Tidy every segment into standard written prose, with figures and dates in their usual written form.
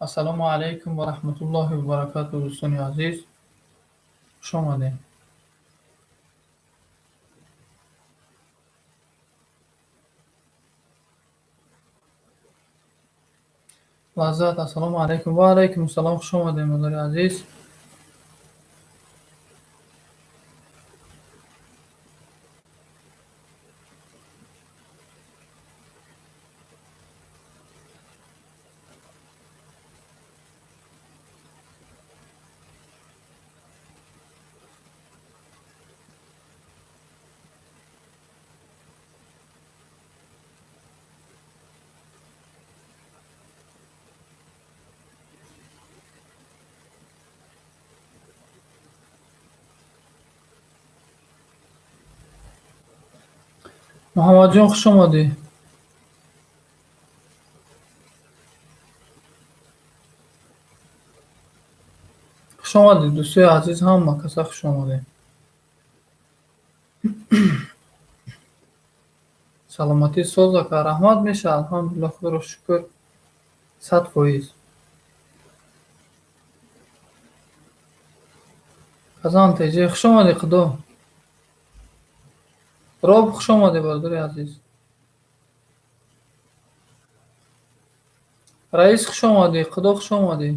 Ассалому алайкум ва раҳматуллоҳи ва баракатуҳ, дӯстони азиз, хуш омадед. Лаззат, ассалому алайкум. Ва алайкум ассалом, хуш омадед, модари азиз. Муҳаммадҷон, хуш омадӣ. Хуш омадед, дӯстои азиз, ҳама каса хуш омадед. Саломатӣ соз, ака, раҳмат меша, алҳамдулиллоҳ, худоро шукр, 100%. Казан теҷе, хуш омадӣ, худо. Роб, хуш омадӣ, бародари азиз. Раис, хуш омадӣ, худо, хуш омадӣ.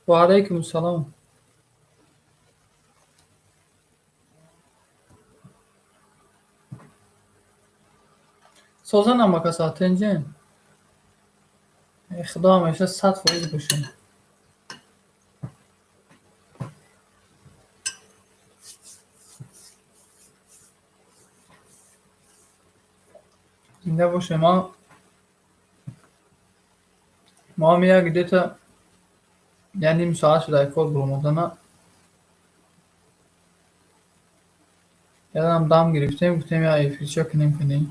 Ва алайкум ассалом. Созан ҳама каса, тенҷен. Худо ҳамеша 100% бошед. Зинда бошем. Мо ҳам як где-то як ним соат шуда кор баромадана. Ядам дам гирифтем, гуфтем як эфирча кунем кунем.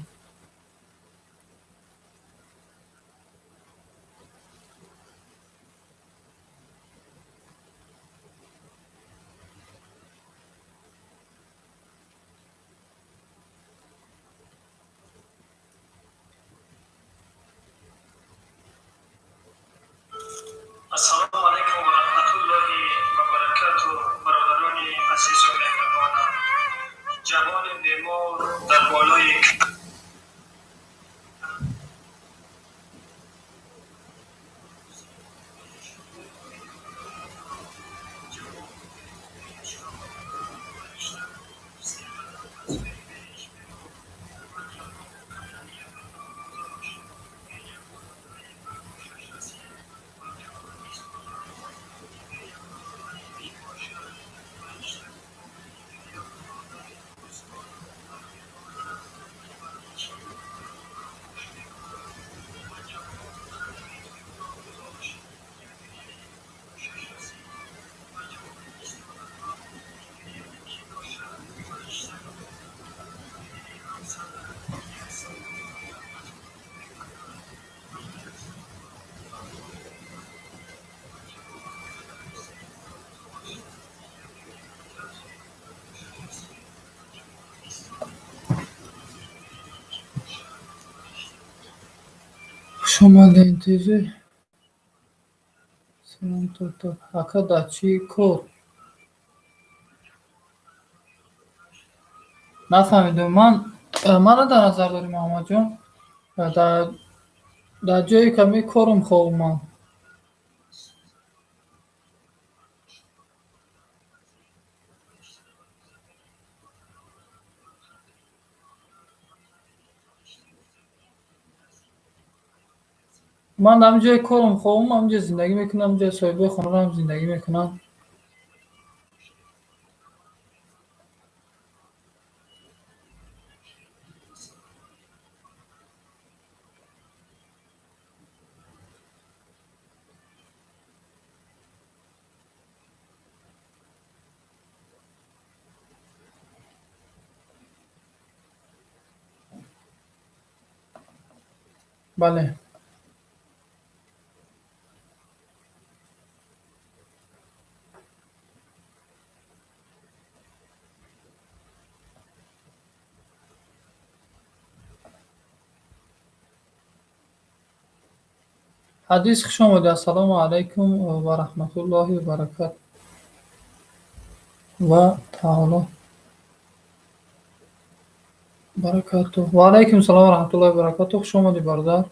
Ассалому алайкум ва раҳматуллоҳи ва баракатуҳ, бародарони азизу меҳрубонам. Ҷавони бемор дар болои Хуш омадед, теҷе. Салом то ака, дар чӣ кор? Нафаҳмидам. Ман маро дар назар дорӣ, Муҳаммадҷон? Дар ҷое ками корум хобам ман. Ман дар ҳамин ҷои корум хобам, ҳаминҷо зиндагӣ мекунам, ҳаминҷо соҳибои хонаро зиндагӣ мекунам. Бале. Ҳадис, хуш омадӣ. Ассалому алайкум ва раҳматуллоҳи ва баракату ва таоло баракату. Ва алайкум салом ва раҳматуллоҳи ва баракату. Хуш омадӣ, бародар.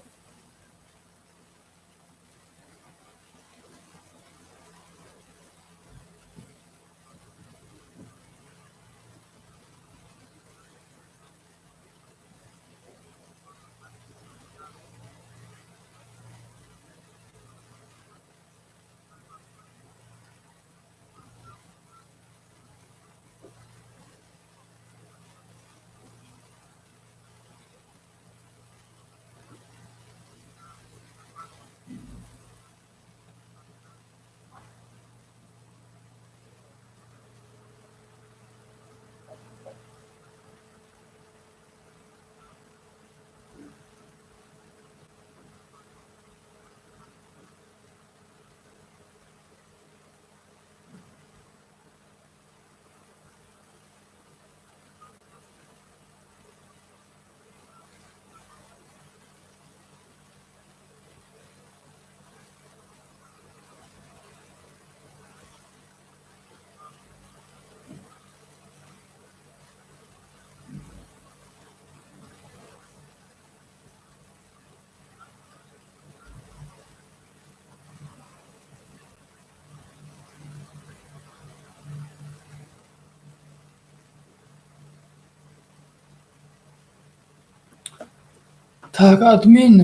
Так, админ,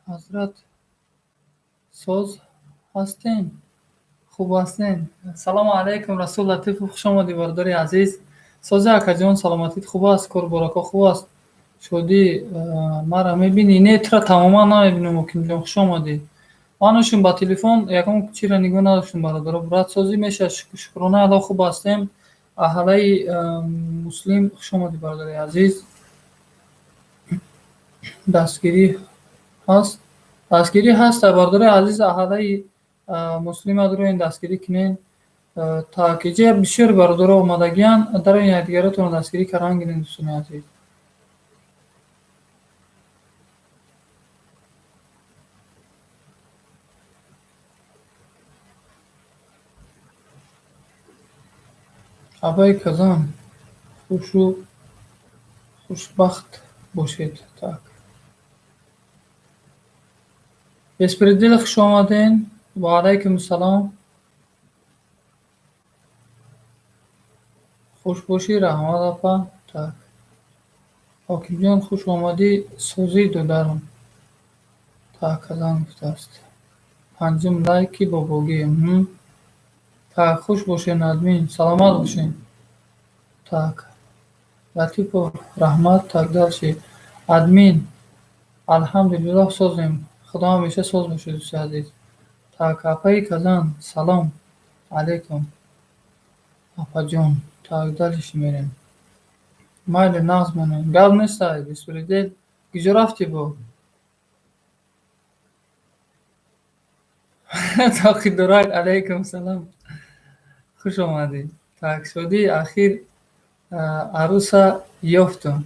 ҳазрат, соз ҳастем? Хуб ҳастем? Салому алайкум, Расул Латифов, хуш омадӣ, бародари азиз. Сози, акаҷон, саломатит хуб аст, корборако хуб аст? Шодӣ, маро мебинӣ? Не, тура тамоман намебинам, Ҳокимҷон, хуш омадӣ. Ман ошум ба телефон ягон чиро нигоҳ надоштум, бародаро. Брат, созӣ мешавад, шукрона Аллоҳ, хуб ҳастем. Аҳлаи муслим, хуш омадӣ, бародари азиз. Дастгирӣ ҳаст, дастгирӣ ҳаст, бародари азиз. Аҳлаи муслима дуроин дастгирӣ кунен. Так, иҷа бисёр бародаро омадагиян, дароин якдигаратонро дастгирӣ кардан гирен, дӯстони азиз. Абай казан, хушу хушбахт бошед. Так, беспредел, хуш омаден. Ва алайкум салом, хуш бошӣ, раҳмат, апа. Так, Ҳокимҷон, хуш омадӣ, созӣ, додарам. Так, казан гуфтааст, панҷум лайки бобогӣ. Так, хуш бошен, админ, саломат бошен. Так, Латипов, раҳмат. Так, дальше. Админ, алҳамдулиллоҳ, созем, худо ҳамеша соз бошед, дӯсти азиз. Так, апаи казан, салом алейкум, апаҷон. Так, дальше мерем. Майли, нағз монем, гап нестай. Беспредел, куҷо рафтӣ бо тоқи дурак? Алайкум салом, хуш омадӣ. Так, шодӣ, ахир аруса ёфтум.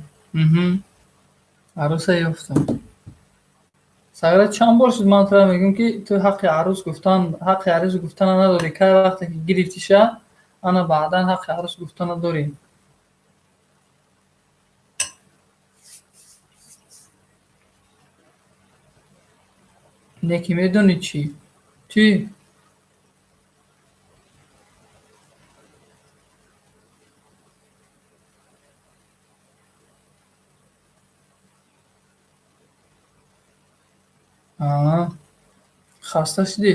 Аруса ёфтум. Сагра, чанд бор шуд ман тура мегӯям, ки ту ҳаққи арӯс гуфтан, ҳаққи арӯс гуфтана надорӣ. Кай вақте ки гирифтиша, ана баъдан ҳаққи арӯс гуфтана дорӣ. Не ки медонӣ чӣ? Чӣ? Аа, хаста шудӣ?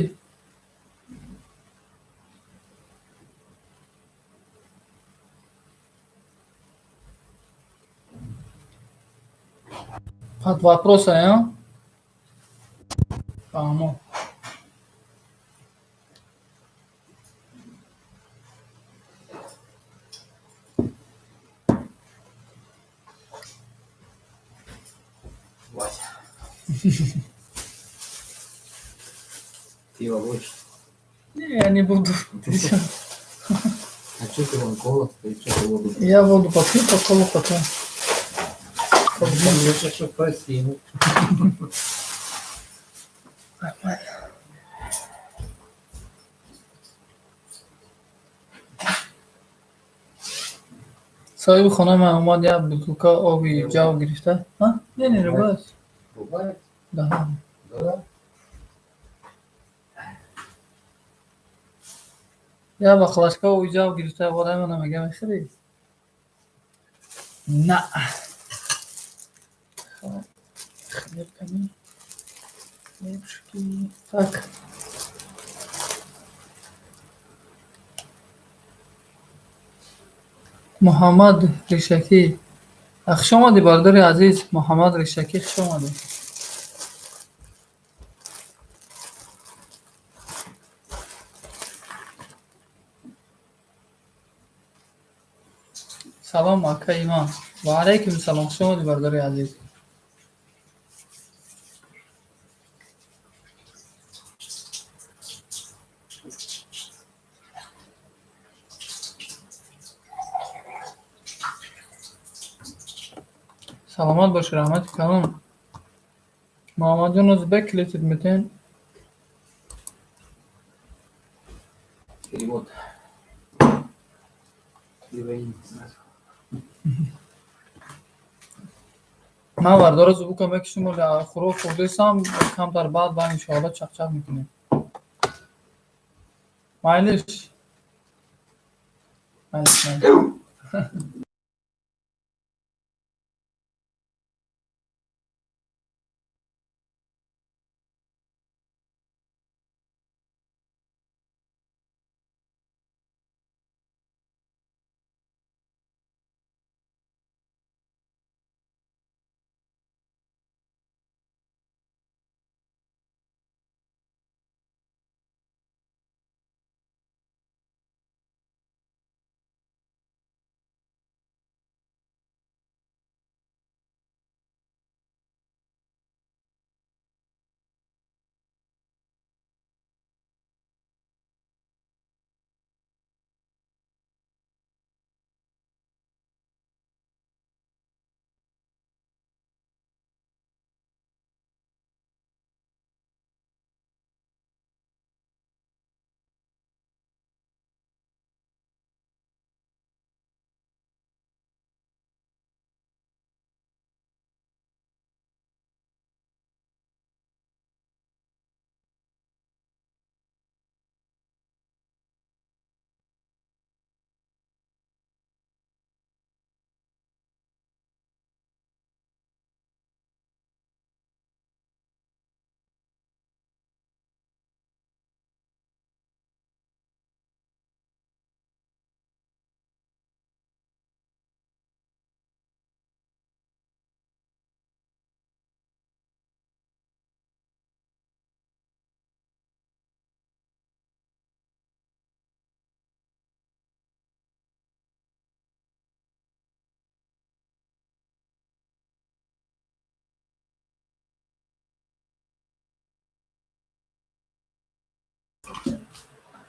Под вопросом, а? Фаҳмо. Вася. Пиво будешь? Не, я не буду. Ты чё? А что ты вон кола стоит, что ты воду? Я воду попью, по колу потом. Я сейчас что просил. Нормально. Соҳиби хона ман омад, як бутылка оби ҷав гирифта. Не, не, ругается. Ругается? Да. Да? Як баклажка оби ҷав гирифта, баъд мана мегам мехӯрӣ? На. Хлеб кани. Хлебушки. Так. Муҳаммад Ришакӣ. Хуш омадӣ, бародари азиз. Муҳаммад Ришакӣ, хуш омадӣ. Салом, акаи ман. Ва алайкум салом. Хуш омадӣ, бародари азиз. Саломат бошӣ, раҳмати калон. Муҳаммадҷон, ӯзбек клетит метен? Перевод. Переводи сразу. Ман вардора зубука мекушем, хӯрок хӯрдесам, камтар баъд ба иншоалло чақчақ мекунем. Майлиш? Майлиш, майлиш.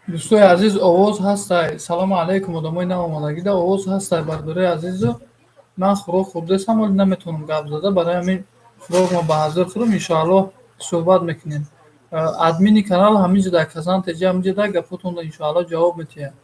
Дӯстои азиз, овоз ҳастай. Салому алайкум, одамои навомадагида овоз ҳастай, бародарои азизу. Ман хӯрок хӯрдесам, вале наметавонам гап зада, барои ҳамин хӯрок ма ба ҳазир хӯрам, иншоаллоҳ суҳбат мекунем. Админи канал ҳаминҷо дар Казан ТЖ ҳаминҷо дар гапотонро иншоаллоҳ ҷавоб медиҳад.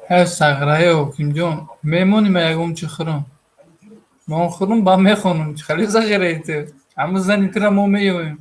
Ҳай сағраё, Ҳокимҷон, мемонӣ ман ягон чӣ хӯрам? Ман хӯрам, ба мехонам. Чӣ хеле захираи ту? Ҳамун зани тура мо меёвем.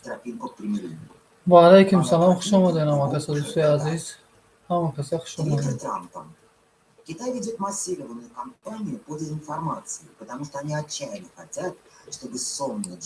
Тропинку к примирению. Ва алайкум салом, хуш омадед, ҳама дӯстои азиз, ҳама каса хуш омадед. Трампом. Китай ведет массированную кампанию по дезинформации, потому что они отчаянно хотят, чтобы сонный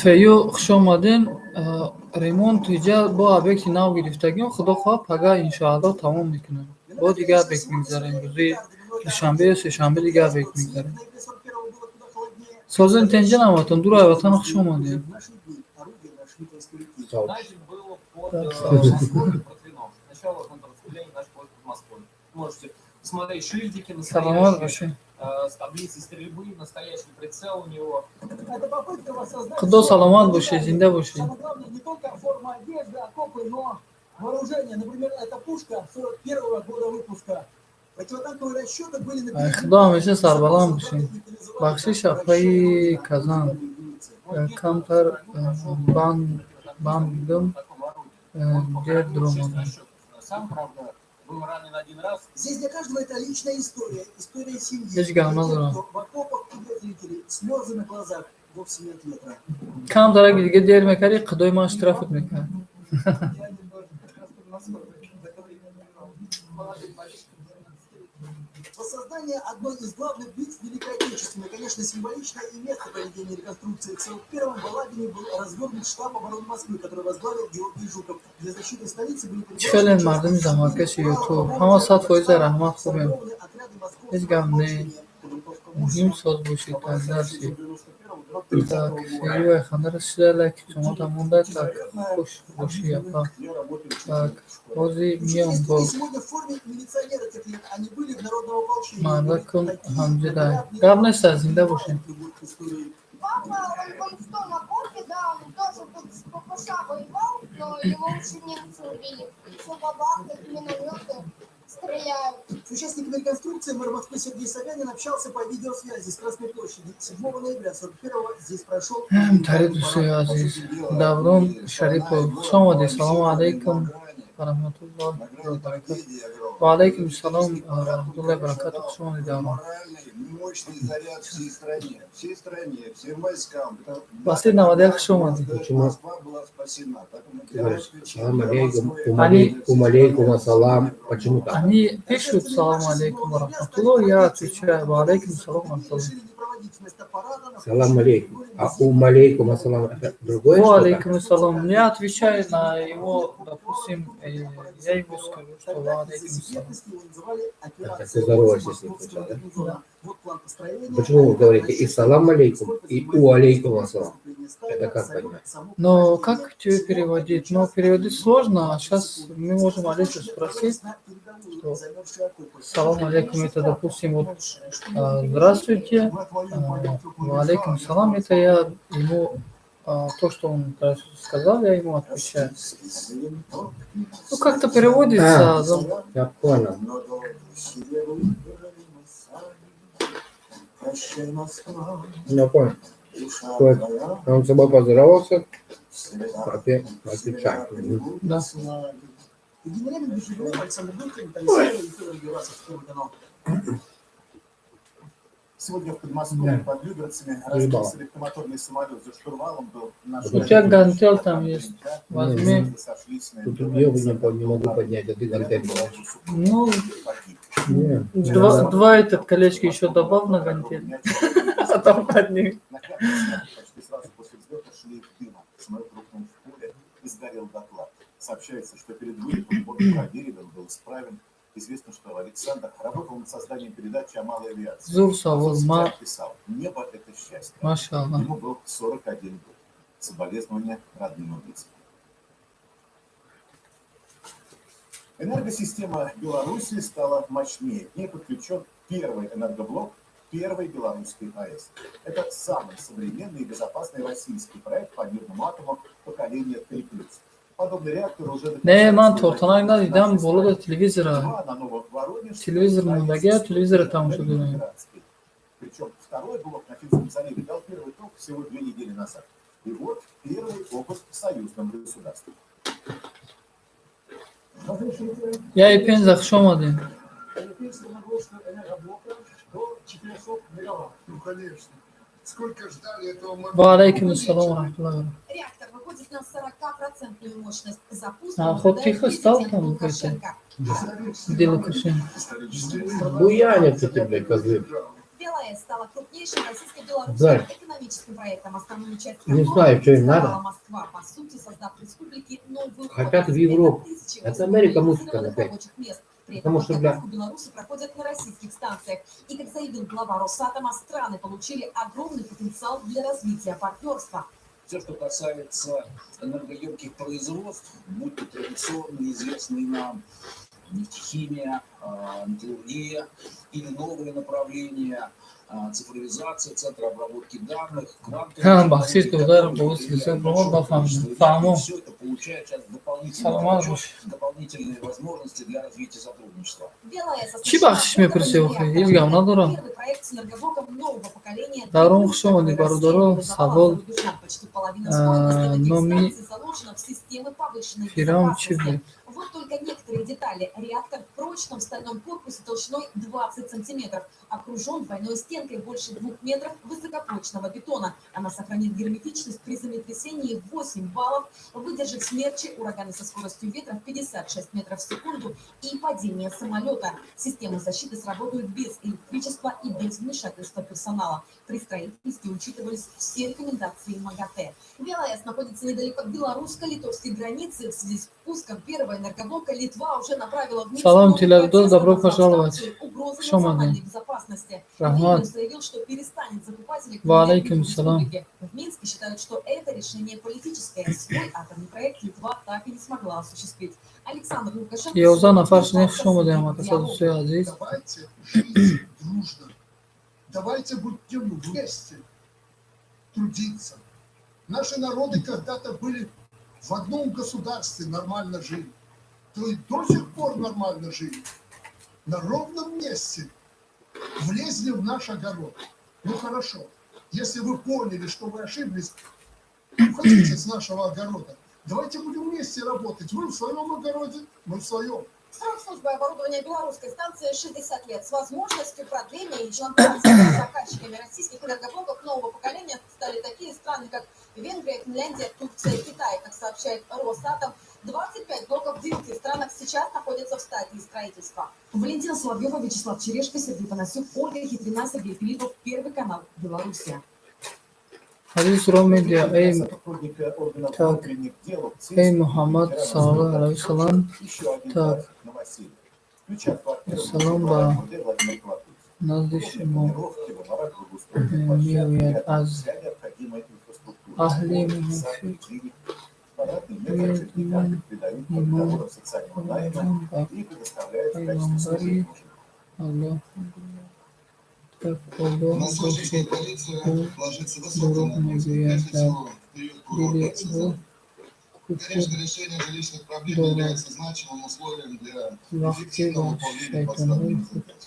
Фею, хуш омаден. Ремонт иҷа бо объекти нав гирифтагим, худо хоҳад, пага иншоалло тамом мекунем. Бо дигар объект мегзарем, рӯзи душанбе ё сешанбе дигар объект мегзарем. Созен тенҷа наватон, дур ай ватан, хуш омадем. Сообщество. Найден был под Так, салом. Москвой Протвино. Начало контрнаступления началось под Москвой. Можете посмотреть шильдики Саломат настоящие, бошед. с таблицей стрельбы, настоящий прицел у него. Это попытка воссоздать Худо саломат бошед, зинда бошед. Самое главное, не только форма одежды, окопы, но вооружение. Например, эта пушка 41 года выпуска. Противотанковые расчеты были на Ай худо, ҳамеша сарбаланд бошед. Бахшиш, апаи Казан, камтар банд будам, дер дуромадам. Сам, правда, был ранен один раз. Здесь для каждого это личная история, история семьи. Ҳеҷ гап Для тех, надорам. кто в окопах и для зрителей. Слезы на глазах вовсе не от ветра. Камтараки дига дер мекардӣ, худои ман штрафат мекард. Я немного как раз под Москвой в это время умирал. Молодым мальчиком, 12 лет. Воссоздание одной из главных битв Великой Отечественной, конечно, символично и место проведения реконструкции. В 41-м в Балабине был развернут штаб обороны Москвы, который возглавил Георгий Жуков. Для защиты столицы были Чӣ хеле мардуми заҳматкаши Ютуб, ҳама 100% раҳмат, хубем, ҳеҷ гап не, муҳим соз бошед, так дарси. Так, феюай хандара шида, лайки шумо монда. Так, хуш бошӣ, апа. Так, ҳозир миём бо Сегодня в форме милиционеры тех лет, они были в народном ополчении. Мардакун ҳамҷидай. Гап нест, зинда бошед. Папа, он был в том окопе, да, он тоже тут с ППШ воевал, но его уже немцы убили. Все бабахает, минометы стреляют. С участниками реконструкции мэр Москвы Сергей Собянин общался по видеосвязи с Красной площади. 7 ноября 41-го здесь прошел... Тари, дӯстои азиз, Даврон Шарипов, хуш омадед. Салому алайкум ва раҳматуллоҳи ва баракату. Ва алайкум салом ва раҳматуллоҳи баракату, хуш омадед, Даврон. Мощный заряд всей стране, всей стране, всем войскам. Басир 91, хуш омадед. Почему? Москва была спасена. Так, Ты говоришь, салам алейкум, Они- умалейкум ассалам. Почему так? Они пишут салам алейкум ва раҳматуллоҳ, я отвечаю ва алайкум салом ва раҳматуллоҳ. Салам алейкум. А умалейкум ассалам это другое Ва что-то? алейкум салом. Я отвечаю на его, допустим, я ему скажу, что ва алейкум салом. Так, ты здороваешься с ним сначала, да? Почему вы говорите и салам алейкум, и у алейкум ассалам? Это как понимать? Но как тебе переводить? Ну, переводить сложно. А сейчас мы можем Алису спросить, что салам алейкум, это, допустим, вот здравствуйте, ва алейкум салам, это я ему то, что он сказал, я ему отвечаю. Ну, как-то переводится. А. Я понял. Прощай, Москва, Я понял. душа То есть твоя, он с собой поздоровался, среда, а ты отвечай. Мгм. Да. с нами. Евгений Рябин, Дмитрий Белов, Александр Дудкин, Виталий Сидоров и Федор Герасов. Первый канал. Сегодня в Подмосковье Да. под Люберцами Заебало. разбился легкомоторный самолет. За штурвалом был наш У тебя гантель там есть. Возьми. Сошлись на Тут я не могу поднять, а ты гантель берешь. Ну, погиб. Не, два этот колечки еще добавь на гантель. Потом подними. На пятницу, почти сразу после взлета, шлейф дыма. Самолет рухнул в поле и сгорел дотла. Сообщается, что перед вылетом борт проверен, он был исправен. Известно, что Александр работал над созданием передачи о малой авиации. Зур В савол, соцсетях ма, писал: «Небо – это счастье». Машаллах. Ему был 41 год. Соболезнования родным и близким. Энергосистема Беларуси стала мощнее. К ней подключен первый энергоблок первой белорусской АЭС. Это самый современный и безопасный российский проект по мирному атому поколения 3+. Подобный реактор уже Не, ман тортанак надидам, болода телевизора. Два на Нововоронежской, Телевизор мондагия, телевизора тамошо дорем. Ленинградской. Причем второй блок на Финском заливе дал первый ток всего 2 недели назад. И вот первый опыт в союзном государстве. Я и Пенза хуш омадем. Электрическая нагрузка энергоблока до 400 мегаватт. Ну, конечно. Сколько ждали этого момента. Ва алайкум ассалом ва раҳматуллоҳи ва баракатуҳ. Реактор выходит на 40% мощность. Запуск А, хоть тихо стал там Лукашенко. Где Лукашенко? Буянят эти, блядь, козлы. БелАЭС стала крупнейшим российско-белорусским Да. экономическим проектом, основную часть Не которого знаю, что им создавала надо. Москва, по сути, создав республике новую Хотят в отрасль. Европу. Это тысячи Это Америка мутит высококвалифицированных опять. рабочих мест. При этом Потому что, бля, подготовку белорусы проходят на российских станциях. И, как заявил глава Росатома, страны получили огромный потенциал для развития партнерства. Все, что касается энергоемких производств, будь то традиционные, известные нам нефтехимия, металлургия или новые направления, цифровизация, центр обработки данных, квантовые Бахшиш, технологии, дудар, которые бо потребляют силсил большое бафам. количество энергии. Фаҳмо. Все это получает сейчас дополнительный Саломат толчок, бош. дополнительные возможности для развития сотрудничества. БелАЭС Чӣ бахшиш мепурсӣ охи? Ҳеҷ гап надорам. Первый проект с энергоблоком нового поколения. Дарон хуш омадӣ, бародаро. Савол Зарубежа. Почти половина стоимости номи станций заложена в системы повышенной Фирам чӣ безопасности. буд? Вот только некоторые детали. Реактор в прочном стальном корпусе толщиной 20 сантиметров. Окружен двойной стенкой больше 2 метров высокопрочного бетона. Она сохранит герметичность при землетрясении 8 баллов, выдержит смерчи, ураганы со скоростью ветра в 56 метров в секунду и падение самолета. Системы защиты сработают без электричества и без вмешательства персонала. При строительстве учитывались все рекомендации МАГАТЭ. БелАЭС находится недалеко от белорусско-литовской границы. В связи с пуском первого энергоблока Литва уже направила в Минск Салам, новую Тилагдоз, протестную добро пожаловать. станцию угрозы Хуш омадед. национальной безопасности. Раҳмат. Вильнюс заявил, что перестанет закупать Ва алайкум электроэнергию в салам. республике. В Минске считают, что это решение политическое. Свой атомный проект Литва так и не смогла осуществить. Александр Лукашенко 11 нафар шуни сегодня хуш омадем, ҳамакаса дӯстои азиз. Давайте жить дружно. Давайте будем вместе трудиться. Наши народы когда-то были в одном государстве, нормально жили. То и до сих пор нормально жили. На ровном месте влезли в наш огород. Ну хорошо, если вы поняли, что вы ошиблись, уходите с нашего огорода. Давайте будем вместе работать. Вы в своем огороде, мы в своем. Срок службы оборудования белорусской станции 60 лет с возможностью продления и имплантации. Заказчиками российских энергоблоков нового поколения стали такие страны, как Венгрия, Финляндия, Турция и Китай. Как сообщает Росатом, 25 блоков в 9 странах сейчас находятся в стадии строительства. Валентина Соловьева, Вячеслав Черешко, Сергей Панасюк, Ольга Хитрина, Сергей Филиппов, Первый канал, Белоруссия. Ҳадис ро медиа эй Сотрудника органов так внутренних дел эй Муҳаммад саллаллоҳу алайҳи васаллам еще один так проект «Новоселье». Ключи от квартиры Салом ба МВД Владимир Колокольцев. назди шумо Тренировки, во дворах благоустроенные площадки, меояд рядом аз вся необходимая инфраструктура. аҳли Школы, сады, мунофиқ клиники. Квадратный метр ман сертификаты передают по имон договорам социального найма ба и предоставляют в качестве пайғамбари служебного жилья. Аллоҳ так огоҳ На сочинскую бошед полицию ӯ ложится высокая дурӯғ нагрузка. мегӯяд Прежде дар всего, в период дили курортных ӯ сезонов. куфр Конечно, решение жилищных проблем дорад является значимым условием для вақте эффективного ба выполнения шайтонҳои поставленных худ задач.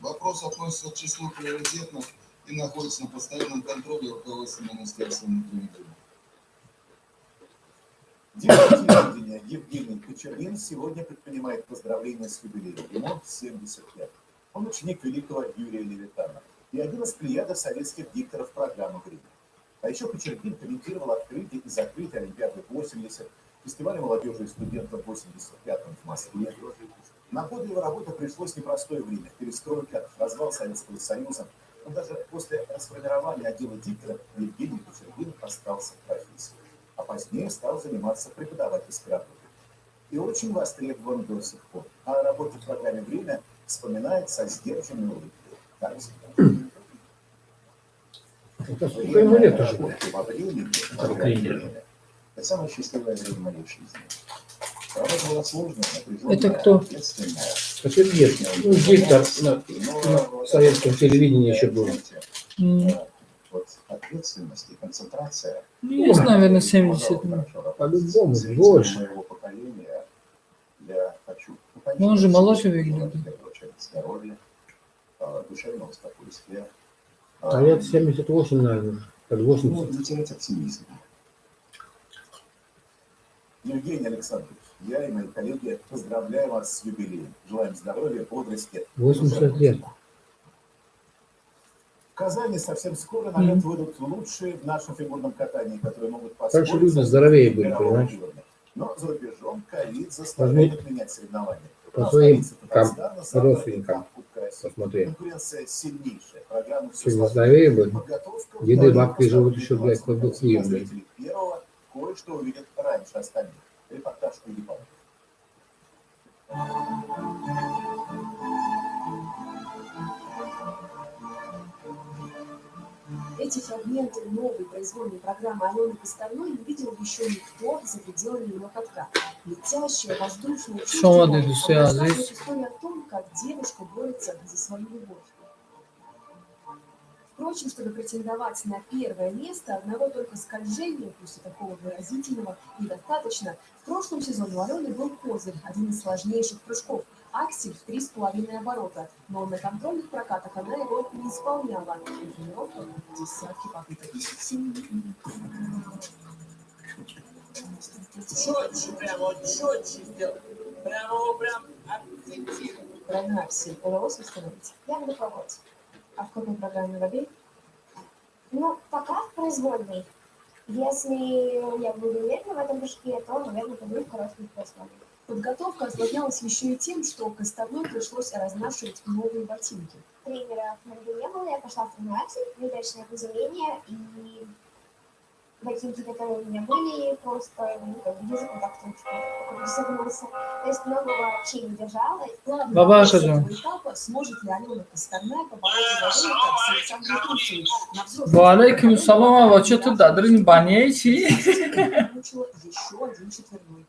Вопрос относится к числу приоритетных и находится на постоянном контроле руководства Министерства внутренних дел. Директор телевидения Евгений Кочергин сегодня предпринимает поздравления с юбилеем. Ему 75. Он Он ученик великого Юрия Левитана и один из плеядов советских дикторов программы «Время». А еще Кочергин комментировал открытие и закрытие Олимпиады 80, фестиваля молодежи и студентов в 85-м в Москве. На годы его работы пришлось непростое время. Перестройка, развал Советского Союза. Но даже после расформирования отдела дикторов Евгений Кочергин остался в профессии. А позднее стал заниматься преподавательской работой. И очень востребован до сих пор. А работу в программе «Время» вспоминает со сдержанной улыбкой. Так всегда. Это сколько ему лет уже? Во времени, Этого тренера. Это самое счастливое время моей жизни. Работа была сложная, напряженная, Это кто? Ответственная. Кочергин. Ну, диктор на советском телевидении еще был. Вот ответственность и концентрация. Ну, есть, наверное, 70. Ну. По-любому, больше. Моего поколения я хочу. Ну, Ну, он же моложе выглядит. В первую очередь, здоровья, душевного спокойствия. А лет 78, наверное, уже. Под Ну, 80. не терять оптимизм. Евгений Александрович, я и мои коллеги поздравляем вас с юбилеем. Желаем здоровья, бодрости. 80 лет. В Казани совсем скоро на лед выйдут лучшие в нашем фигурном катании, которые могут Раньше поспорить люди со здоровее были, мирового понимаешь? уровня. Но за рубежом ковид заставляет отменять соревнования. По Но своим столица Татарстана завтра родственникам этап Кубка России. посмотри. Конкуренция сильнейшая. Программа все Все сложнее. здоровее были. Подготовка Деды, второй бабки живут поставки еще, блядь, хоть бы хуем, блядь. Зрители первого кое-что увидят раньше остальных. Репортаж Ольги Павловой. Эти фрагменты новой произвольной программы Алены Косторной не видел еще никто за пределами ее катка. Летящая, воздушная, Шо чувственная, ты, Дуся, она рассказывает здесь? историю о том, как девушка борется за свою любовь. Впрочем, чтобы претендовать на первое место, одного только скольжения, пусть и такого выразительного, недостаточно. В прошлом сезоне у Алены был козырь, один из сложнейших прыжков – аксель в 3,5 оборота. Но на контрольных прокатах она его не исполняла. На тренировках десятки попыток. Четче, прямо, вот четче сделай. Прямо его прям акцентируй. Тройной аксель удалось восстановить? Я буду пробовать. А в какой программе в обеих? Ну, пока в произвольной. Если я буду уверена в этом прыжке, то, наверное, пойду в короткий произвольный. Подготовка осложнялась еще и тем, что Косторной пришлось разнашивать новые ботинки. Тренера в ноге не было, я пошла в тройной аксель, неудачное приземление, и ботинки, которые у меня были, просто, ну, как бы языком так ручку согнулся. То есть ногу вообще не держала. Главный Баба вопрос Аша, этого этапа: сможет ли Алена Косторная побороться за золото с Александрой Трусовой? На взрослом Ва алейкум салом, ава чё ту дадрин баняи чӣ? Получила еще один четверной.